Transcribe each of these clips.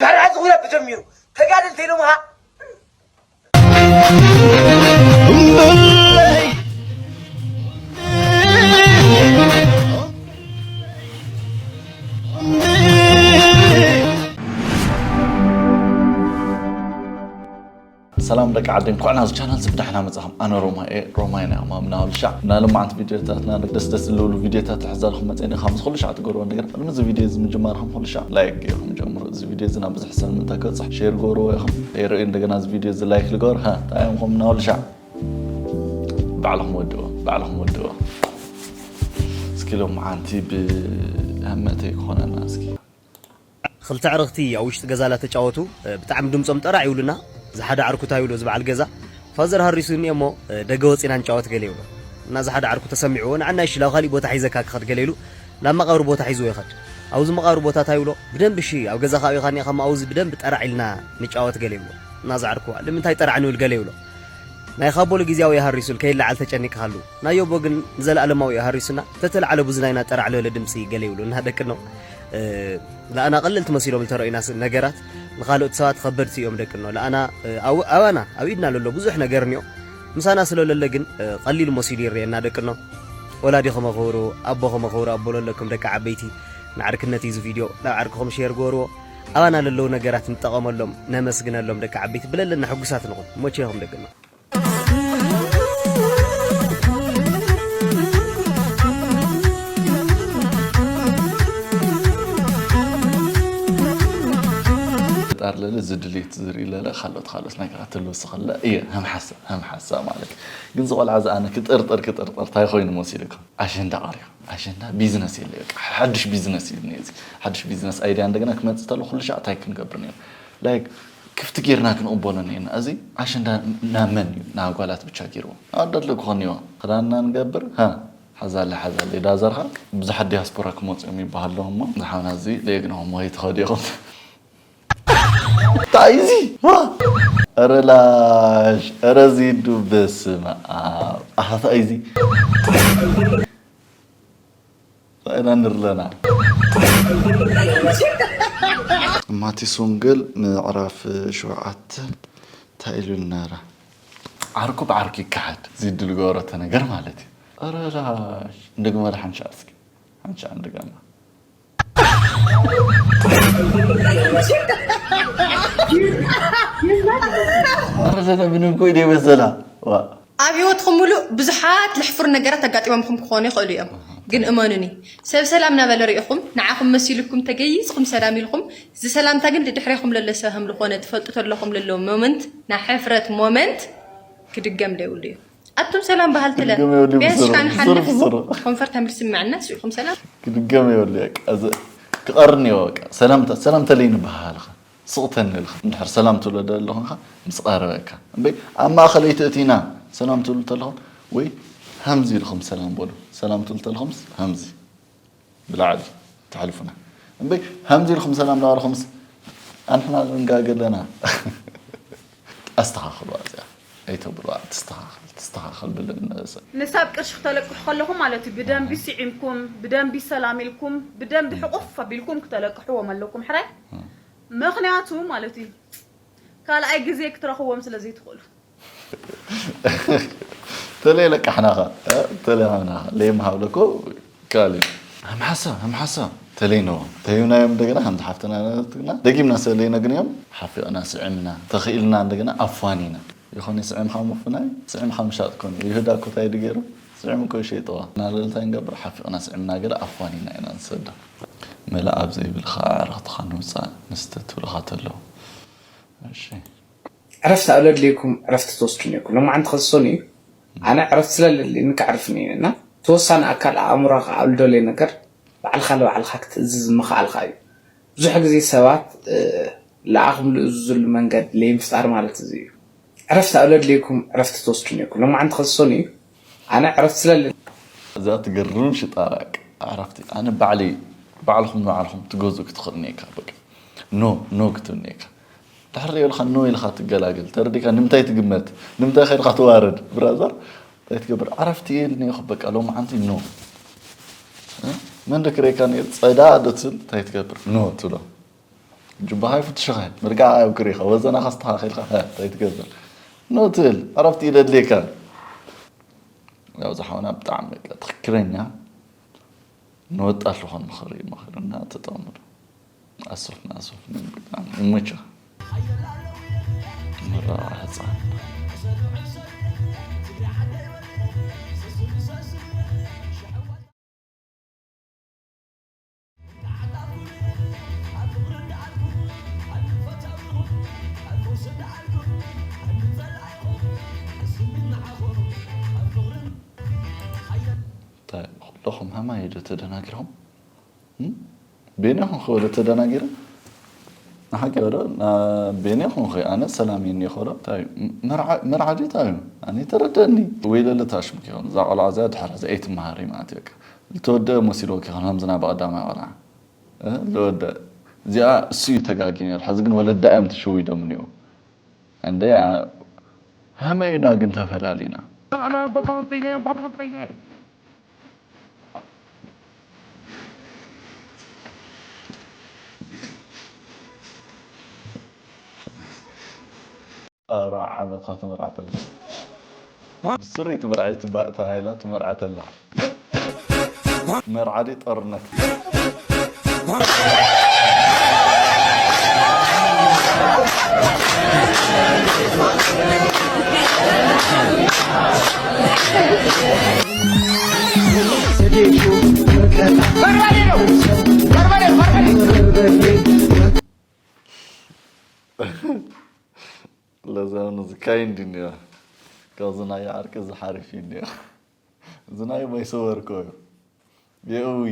ባርዓ ዝኹነ ብጀሚሩ ተጋደልቲ ኢሎም ኸዓ ሰላም ደቂ ዓዲ፣ እንኳዕ ናብዚ ቻናል እዚ ብደሕና መጻኹም። ኣነ ሮማይ እየ፣ ሮማይ ናይ ኣማም ናውልሻዕ። ናይ ሎማዓንቲ ቪድዮታትና ደስ ደስ ዝብሉ ቪድዮታት ተሕዛልኩም መጽእኒ። ካብ ምስ ኩሉ ሻዕ ትገብርዎ ነገር ቅድሚ እዚ ቪድዮ እዚ ምጅማርኩም ኩሉ ሻዕ ላይክ ገይርኩም ጀምሩ። እዚ ቪድዮ እዚ ናብ ብዙሕ ሰብ ንምንታይ ክበጽሕ ሼር ገይርዎ ኢኹም። ይርኢ እንደገና እዚ ቪድዮ እዚ ላይክ ልገበር። ሃ፣ እንታይ እዮም ኹም ናውልሻዕ? ባዕልኹም ወድዎ፣ ባዕልኹም ወድዎ። እስኪ ሎማዓንቲ ብህመተይ ክኾነና እስኪ። ክልተ ኣዕርኽቲ ኣብ ውሽጢ ገዛ ላተጫወቱ ብጣዕሚ ድምፆም ጠራዕ ይብሉና። ዝሓደ ዓርኩ እንታይ ይብሎ እዚ በዓል ገዛ፣ ፋዘር ሃሪሱኒ እሞ ደገ ወፂና ንጫወት ገለ ይብሎ። እና ዝሓደ ዓርኩ ተሰሚዕዎ ንዓና ይሽላ ካሊእ ቦታ ሒዘካ ክኸድ ገለ ኢሉ ናብ መቓብር ቦታ ሒዝዎ ይኸድ። ኣብዚ መቓብር ቦታ እንታይ ይብሎ ብደንቢ እሺ ኣብ ገዛ ካብ ኢኻ ኒኻ ኣብዚ ብደንቢ ጠራዕ ኢልና ንጫወት ገለ ይብሎ። እና ዝዓርኩዋ ንምንታይ ጠራዕ ንብል ገለ ይብሎ። ናይ ካቦሉ ግዜያዊ ሃሪሱል ከይለዓል ተጨኒቅኻሉ ናዮቦ ግን ንዘለኣለማዊ ሃሪሱና ተተለዓለ ብዙ ናይና ጠራዕ ለለ ድምፂ ገለ ይብሉ እና ደቂ ነው ለኣና ቀለልቲ መሲሎም ዝተረእዩና ነገራት ንኻልኦት ሰባት ከበድቲ እዮም ደቂ ነው ለኣና ኣባና ኣብ ኢድና ለሎ ብዙሕ ነገር እኒኦ ምሳና ስለለለ ግን ቀሊል መሲሉ ይረየና ደቂ ነው ወላዲ ከመኸብሩ ኣቦ ከመኸብሩ ኣቦ ለለኩም ደቂ ዓበይቲ ንዓርክነት እዩ ቪድዮ ናብ ዓርክኹም ሼር ገበርዎ ኣባና ለለዉ ነገራት ንጠቐመሎም ነመስግነሎም ደቂ ዓበይቲ ብለለና ሕጉሳት ንኹን መቸኹም ደቂ ነው ጣር ለለ ዝድሌት ዝርኢ ለለ ካልኦት ካልኦት ነገራት ትልውስ ከለ እየ ከም ሓሳብ ከም ሓሳብ ማለት ግን ዝቆልዓ ዝኣነ ክጥርጥር ክጥርጥር እንታይ ኮይኑ መሲልኩም ኣሸንዳ ቀሪኹ ኣሸንዳ ቢዝነስ የለ በቃ ሓድሽ ቢዝነስ እዩ እኒኦ እዚ ሓድሽ ቢዝነስ ኣይድያ እንደገና ክመፅእ ተሎ ኩሉ ሻዕ እንታይ ክንገብር ነይሩ ላይክ ክፍቲ ጌርና ክንቕበሎ ነይና እዚ ኣሸንዳ ናብ መን እዩ ናብ ጓላት ብቻ ጌርዎ ኣወዳት ለ ክኾን ይዋ ክዳንና ንገብር ሃ ሓዛለ ሓዛለ ዳዘርካ ብዙሓት ዲያስፖራ ክመፁ እዮም ይበሃል ኣለዉ እሞ ዝሓውና እዚ ለየግንኹም ወይ ትኸዱ ኢኹም እንታይ እዚ ዋ ኧረ ላሽ ኧረ ዚዱ በስመ ኣብ ኣሓታ እዚ ራእና ንርለና ማቴዎስ ወንጌል ምዕራፍ ሸውዓተ እንታይ ኢሉ ነረ ዓርኩ ብዓርኩ ይከሓድ ዚዱ ዝገበረቶ ነገር ማለት እዩ ኧረ ላሽ እንደግመ ሓንሻ እስኪ ሓንሻ እንደገና ኧረ ዘተ ምንም ኮይነ ይመሰላ ዋ ኣብ ህይወትኩም ሙሉእ ብዙሓት ለሕፍሩ ነገራት ኣጋጢሞምኩም ክኾኑ ይኽእሉ እዮም። ግን እመኑኒ፣ ሰብ ሰላም እናበለ ሪኢኹም፣ ንዓኹም መሲሉኩም ተገይዝኩም ሰላም ኢልኩም፣ እዚ ሰላምታ ግን ድድሕሬኹም ለለ ሰብ ከም ዝኾነ ትፈልጡ ተለኹም ለለዉ ሞመንት ናይ ሕፍረት ሞመንት ክድገም ዘይብሉ እዩ። ኣቱም ሰላም በሃልቲ ለ ክድገም የብሉ ቢያንስ ብስሩ፣ ሽካ ብስሩ፣ ንሓልፍ እሞ ብስሩ። ኮንፈርት ከም ዝስምዐና ስኢኹም ሰላም ክድገም የብሉ በቃ እዚ ክቐርን እዮ በቃ ሰላምታ ሰላም ተለይ ንበሃሃልኻ ስቕ ተንልኻ እንድሕር ሰላም ትብሎ ደለኹንኻ ምስ ቐረበካ እምበይ ኣብ ማእኸል ኣይትእቲና ሰላም ትብሉ ተለኹም ወይ ሃምዚ ኢልኹም ሰላም በሉ ሰላም ትብሉ ተለኹምስ ሃምዚ ብላዕሊ ተሕልፉና እምበይ ሃምዚ ኢልኹም ሰላም ላበልኹምስ ኣንሕና ንጋገ ኣለና ኣስተኻኽልዋ እዚኣ ኣይተብልዋ ትስተኻኸል ትስተኻኸል ብልን ሰብ ንሳብ ቅርሺ ክተለቅሑ ከለኹም ማለት እዩ ብደንቢ ስዒምኩም ብደንቢ ሰላም ኢልኩም ብደንቢ ሕቑፍ ኣቢልኩም ክተለቅሕዎም ኣለኩም ሕራይ ምኽንያቱ ማለት እዩ ካልኣይ ግዜ ክትረኽዎም ስለ ዘይትኽእሉ ተለይ ለቃሕናኻ ተለይ ሃብናኻ ለይ ምሃብለኮ ካልእ ሃምሓሳ ሃምሓሳ ተለይ ነዎ ተዩናዮም እንደገና ከምዚ ሓፍትና ትግና ደጊምና ሰለይ ነግንዮም ሓፊቕና ስዕምና ተኽኢልና እንደገና ኣፋኒና ይኾነ ስዕምኻ ምፍናይ ስዕምኻ ምሻጥ ኮነ ይሁዳ ኮታይ ድገሩ ስዕም እኮ ይሸይጥዋ ናለልታይ ንገብር ሓፊቕና ስዕምና ገለ ኣፋኒና ኢና ንሰዶ መላእ ኣብ ዘይብልኻ ኣዕርኽትኻ ንውፃእ ንስተ ትብልኻ ተለዉ እሺ ዕረፍቲ ኣብ ለድልየኩም ዕረፍቲ ትወስዱ ነይርኩም። ሎማዓንቲ ክዝሰኑ እዩ። ኣነ ዕረፍቲ ስለ ለድልየኒ ከዕርፍ ነይረ እና ተወሳኒ ኣካል ኣእምሮኻ ኣብ ልደልዮ ነገር ባዕልኻ ንባዕልኻ ክትእዝዝ ምኽኣልካ እዩ። ብዙሕ ግዜ ሰባት ለኣኹም ልእዝዙሉ መንገድ ለይምፍጣር ማለት እዚ እዩ። ዕረፍቲ ኣብ ለድልየኩም ዕረፍቲ ትወስዱ ነይርኩም። ሎማዓንቲ ክዝሰኑ እዩ። ኣነ ዕረፍቲ ስለ ለድልየኒ። እዛ ትገርም ሽጣራ ዕረፍቲ ኣነ ባዕለይ ባዕልኹም ንባዕልኹም ትገዝኡ ክትኽእል ነይካ በቃ ኖ ኖ ክትብል ነይካ ድሕር ዘይብልካ ኖ ኢልካ ትገላገል ተረዲእካ ንምንታይ ትግመት ንምንታይ ከድካ ትዋረድ ብራዘር እንታይ ትገብር ዓረፍቲ እየ እኒኦኹ በቃ ሎማዓንቲ ኖ መን ዶ ክረይካ ነይሩ ፀዳ ዶ ትብል እንታይ ትገብር ኖ ትብሎ ጅባኻ ይፍትሽኻ፣ ምርቃዕ ኣይብክር ኢኻ፣ ወዘናኻ ኣስተኻኺልካ፣ ሀ፣ እንታይ ትገብር? ኖ ትብል፣ ዕረፍቲ ይደድልየካ። ያው ዝሓውና ብጣዕሚ በቃ ትኽክለኛ ንወጣት ዝኾን ምኽሪ መኽርና ተጠቕምሉ። ኣሶፍ ንኣሶፍ ብጣዕሚ ይመችኻ። መረቓ ህፃን። እንታይ ኩለኹም ሃማይ ዶ ተደናጊርኩም? እም? ቤነ ኹንኺ ወለ ተደናጊረ? ንሓቂ ወለ ቤነ ኹንኺ ኣነ ሰላም ይኒ ኾሎ እንታይ መርዓዲ ታዩ ኣነ ተረደኒ። ወይለለ ታሽም ኪሆን እዛ ቆልዓ እዚኣ ድሕር እዚ ኣይትመሃሪ ማለት እዩ። ልተወደአ መሲልዎ ኪሆን ከምዝና ብቐዳማይ ቆልዓ እ፣ ልወደእ እዚኣ እሱ እዩ ተጋጊ ነሩ። ሕዚ ግን ወለዳ እዮም ትሽውዶም እኒኡ። እንደ ሃመይና ግን ተፈላሊና። ኣርዓ ዓመት ትምርዓተላ ብስሪ ትምርዓይ ትባ- ተባሂላ ትምርዓተላ መርዓዲ ጦርነት። ለዛውን ዝካይ እንዲ እኒኦ ካብዚ ናይ ዓርቂ እዚ ሓሪፍ እዩ እኒኦ። እዚ ናይ ማይ ሰወር እኮ እዩ። የእዊ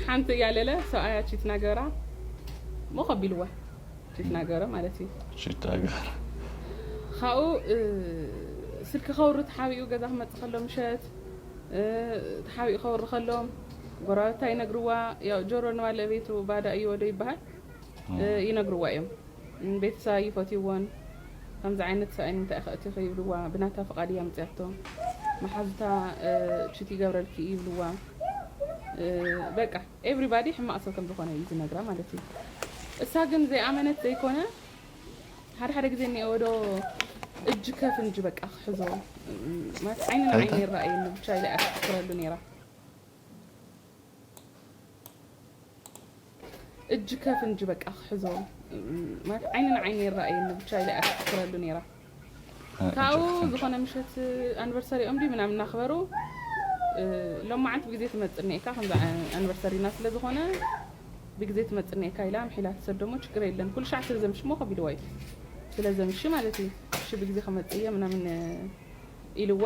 ሓንቲ እያ ለለ ሰብኣያ ቺት ናገራ ሞኸ ቢልዋ ቺት ናገረ ማለት እዩ። ሽታ ገር ካብኡ እ፣ ስልኪ ከውሪ ተሓቢኡ ገዛ ክመፅእ ከሎ ምሸት እ፣ ተሓቢኡ ከውሪ ከሎ ጎረባብታ ይነግርዋ። ያው ጆሮ ንባለ ቤቱ ባዳ እዩ ወዶ ይበሃል እ፣ ይነግርዋ እዮም። ቤተሰባ ይፈትይዎን ከምዚ ዓይነት ሰብኣይ ንምንታይ ኢኻ እቲኺ ይብልዋ። ብናታ ፍቓድ እያ ምፅያቶ። መሓዙታ ችት ይገብረልኪ እዩ ይብልዋ። በቃ ኤቭሪባዲ ሕማቕ ሰብ ከም ዝኾነ እዩ ዝነግራ ማለት እዩ። እሳ ግን ዘይኣመነት ዘይኮነ ሓደ ሓደ ግዜ እኒኦ ወዶ እጅ ከፍንጅ በቃ ክሕዞ ማለት ዓይኒ ንዓይኒ ይረኣየኒ ብቻ ኢላ እያ ትፍክረሉ ነይራ። እጅ ከፍንጅ በቃ ክሕዞ ማለት ዓይኒ ንዓይኒ ይረኣየኒ ብቻ ኢላ እያ ትፍክረሉ ነይራ። ካብኡ ዝኾነ ምሸት ኣኒቨርሰሪኦም ድዩ ምናምን እናኽበሩ ሎማዓንቲ ብግዜ ትመፅእ እኒኤካ ከምዚ ኣኒቨርሰሪና ስለ ዝኾነ ብግዜ ትመፅእ እኒኤካ ኢላ ምሒላ ትሰዶ እሞ ችግር የለን ኩሉ ሻዕ ስለ ዘምሽ እሞ ከቢድዋ እዩ ስለ ዘምሽ ማለት እዩ እሺ ብግዜ ክመፅእ እየ ምናምን ኢልዋ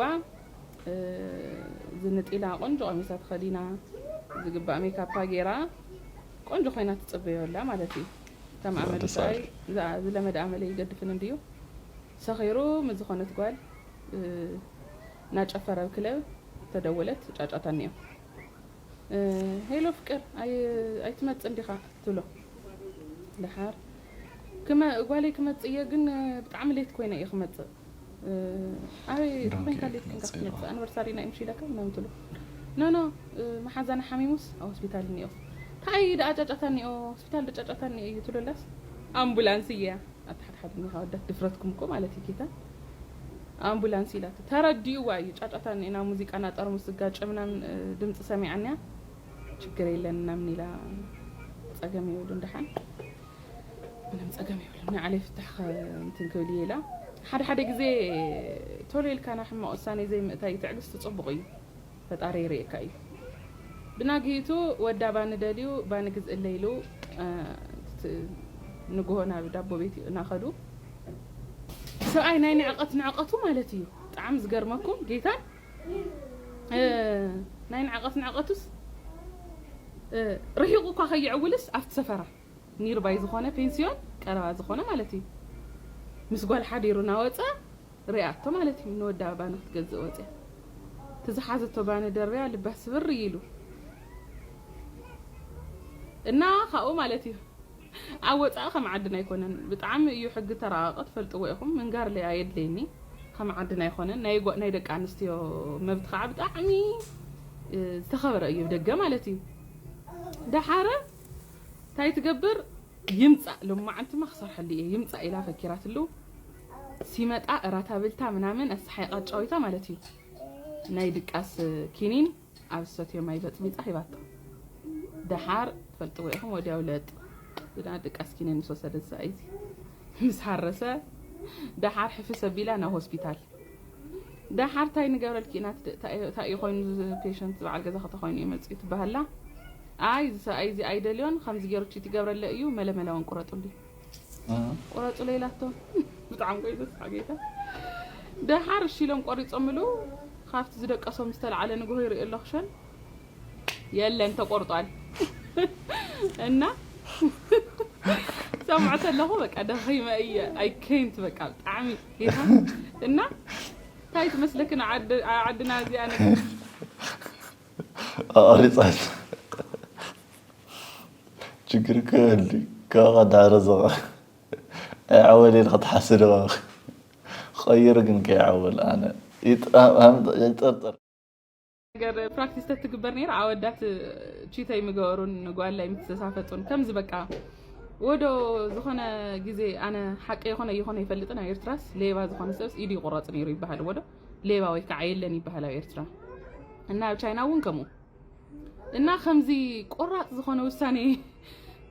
ዝንጥ ኢላ ቆንጆ ቀሚሳ ተኸዲና ዝግባእ ሜካፓ ጌራ ቆንጆ ኮይና ትፅበዮ ኣላ ማለት እዩ። ከም ኣመል ሰብኣይ ዝለመደ ኣመል ኣይገድፍን እንድዩ። ሰኺሩ ምስ ዝኾነት ጓል እናጨፈረ ኣብ ክለብ ተደወለት ጫጫታ እኒኦ። ሄሎ ፍቅር ኣይትመፅን ዲኻ ትብሎ። ደሓር ጓለይ ክመፅእ እየ ግን ብጣዕሚ ሌት ኮይነ እየ ክመፅእ ኣበይ ኮይንካ ሌት ኮይንካ ክትመፅእ ኣኒቨርሳሪ ናይ ምሽ ኢለካ ምናምን ትብሎ። ኖ ኖ መሓዛና ሓሚሙስ ኣብ ሆስፒታል እኒኦ። እንታይ ደኣ ጫጫታ እኒኦ ሆስፒታል ዶ ጫጫታ እኒኦ እዩ ትብሎ ኣላስ ኣምቡላንስ እያ። ኣታ ሓደ ሓደ እኒኻ ወዳት ድፍረትኩም እኮ ማለት እዩ ጌታ። ኣምቡላንስ ኢላቶ ተረዲእዋ እዩ ጫጫታ እኒኦ ናብ ሙዚቃ ናብ ጠርሙስ ዝጋጨ ምናምን ድምፂ ሰሚዓ እኒያ። ችግር የለን ምናምን ኢላ ፀገም የብሉን ደሓን ምንም ፀገም የብሉን ንዓለይ ፍታሕ እንትን ክብል እየ ኢላ ሓደ ሓደ ግዜ ቶሎ ኢልካ ናብ ሕማቕ ውሳኔ ዘይምእታይ ትዕግስቲ ፅቡቕ እዩ ፈጣሪ ይርእየካ እዩ ብናግሂቱ ወዳ ባኒ ደልዩ ባኒ ግዝእለይ ኢሉ ንግሆ ናብ ዳቦ ቤት እናኸዱ ሰብኣይ ናይ ንዕቐት ንዕቐቱ ማለት እዩ ብጣዕሚ ዝገርመኩም ጌታን ናይ ንዕቐት ንዕቐቱስ ርሒቑ እኳ ከይዕውልስ ኣብቲ ሰፈራ ኒርባይ ዝኾነ ፔንስዮን ቀረባ ዝኾነ ማለት እዩ ምስ ጓል ሓዲሩ ናወፀ ሪኣቶ ማለት እዩ ንወዲ ኣበባ ንክትገዝእ ወፅያ ትዝሓዘቶ ባነ ደርብያ ልባ ስብር ኢሉ እና ካብኡ ማለት እዩ ኣብ ወፃኢ ከም ዓድና ኣይኮነን ብጣዕሚ እዩ ሕጊ ተራቐቐ ትፈልጥዎ ኢኹም ምንጋር ለይ ኣየድለየኒ ከም ዓድና ኣይኮነን ናይ ደቂ ኣንስትዮ መብት ከዓ ብጣዕሚ ዝተኸበረ እዩ ደገ ማለት እዩ ደሓረ እንታይ ትገብር? ይምፃእ፣ ሎማዓንትማ ክሰርሐሉ እየ፣ ይምፃእ ኢላ ፈኪራትሉ። ሲመጣ እራት ኣብልታ ምናምን ኣሰሓይቃ ጫዊታ ማለት እዩ። ናይ ድቃስ ኪኒን ኣብ ዝሰትዮ ማይ በፅቢፃ ሂባቶ። ደሓር ትፈልጥዎ ኢኹም፣ ወዲያው ለጥ ብዳ ድቃስ ኪኒን ምስ ወሰደ ዝሰኣይ እዚ ምስ ሃረሰ፣ ደሓር ሕፍስ ኣቢላ ናብ ሆስፒታል። ደሓር ታይ ንገብረልኪ ኢና ትድ-፣ ታይ ታይ ኮይኑ ፔሸንት በዓል ገዛ ከተኮይኑ እዩ መፅኡ ትበሃላ። ኣይ እዚ ሰብኣይ እዚ ኣይደልዮን፣ ከምዚ ገይሩ ቺት ይገብረለ እዩ፣ መለመላውን ቁረጡልኝ። ቁረፁ ለይላቶ። ብጣዕሚ ቆይ ዘስሓ ጌታ። ደሓር እሺ ኢሎም ቆሪፆምሉ። ካብቲ ዝደቀሶም ዝተለዓለ ንግሆ ይርኢ ኣሎ ክሸን የለን ተቆርጧል። እና ሰምዖ ተለኹ በቃ ደኺመ እየ። ኣይ ኬንት በቃ ብጣዕሚ ጌታ። እና እንታይ ትመስለክን ዓድ-፣ ዓድና እዚኣ ነገር ኣቆሪፃት ችግር ከህሊ ካኻ ዳረዘ ኣይዓወል ኢልካ ትሓስድ ኢኻ። ቀይር ግን ከይዓወል ኣነ ይጥ- ኣም- ይጠርጠር። ነገር ፕራክቲስ ተትግበር ነይራ ኣወዳት ቺተይ ምገበሩን ንጓላይ ምትሰፋፈጡን ከምዚ በቃ ወዶ ዝኾነ ግዜ ኣነ ሓቂ ይኾነ ይኾነ ይፈልጥን ኣብ ኤርትራስ ሌባ ዝኾነ ሰብስ ኢዱ ይቁረጽ ነይሩ ይበሃል ወዶ ሌባ ወይ ከዓ የለን ይበሃል ኣብ ኤርትራ እና ኣብ ቻይና እውን ከምኡ እና ከምዚ ቆራፅ ዝኾነ ውሳኔ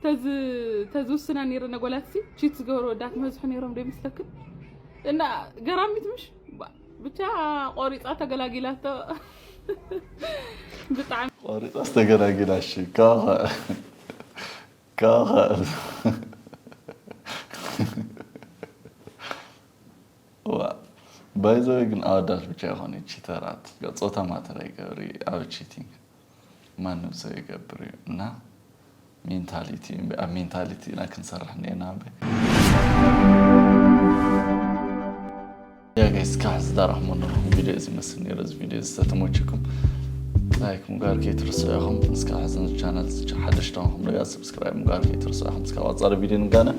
ተዝ ተዝውስና ነይረ ነጎላትሲ ቺት ዝገበሩ ወዳት መዝሑ ነይሮም ዶ ይመስለክን እና ገራሚት ምሽ ብቻ ቆሪፃ ተገላጊላቶ ብጣዕሚ ቆሪፃ ዝተገላጊላ እሺ ካኸ ካኸ ባይዘወይ ግን ኣወዳት ብቻ ይኾኑ ቺተራት ፆታ ማተር ኣይገብር ኣብ ቺቲንግ ማንም ሰብ ይገብር እዩ እና ሜንታሊቲ ኣብ ሜንታሊቲ ኢና ክንሰርሕ እኒና ያ ጋይስ ካብ ሕዚ ዳረኽሞ ኣለኹም ቪዲዮ እዚ መስል ነይሩ እዚ ቪዲዮ ዝተተመችኩም ላይክ ምግባር ከይትርስዑ ኢኹም እስካ ሕዚ ቻናል ሓደሽተንኩም ያ ሰብስክራይብ ምግባር ከይትርስዑ ኢኹም እስካ ቀፃሊ ቪዲዮ ንጋነ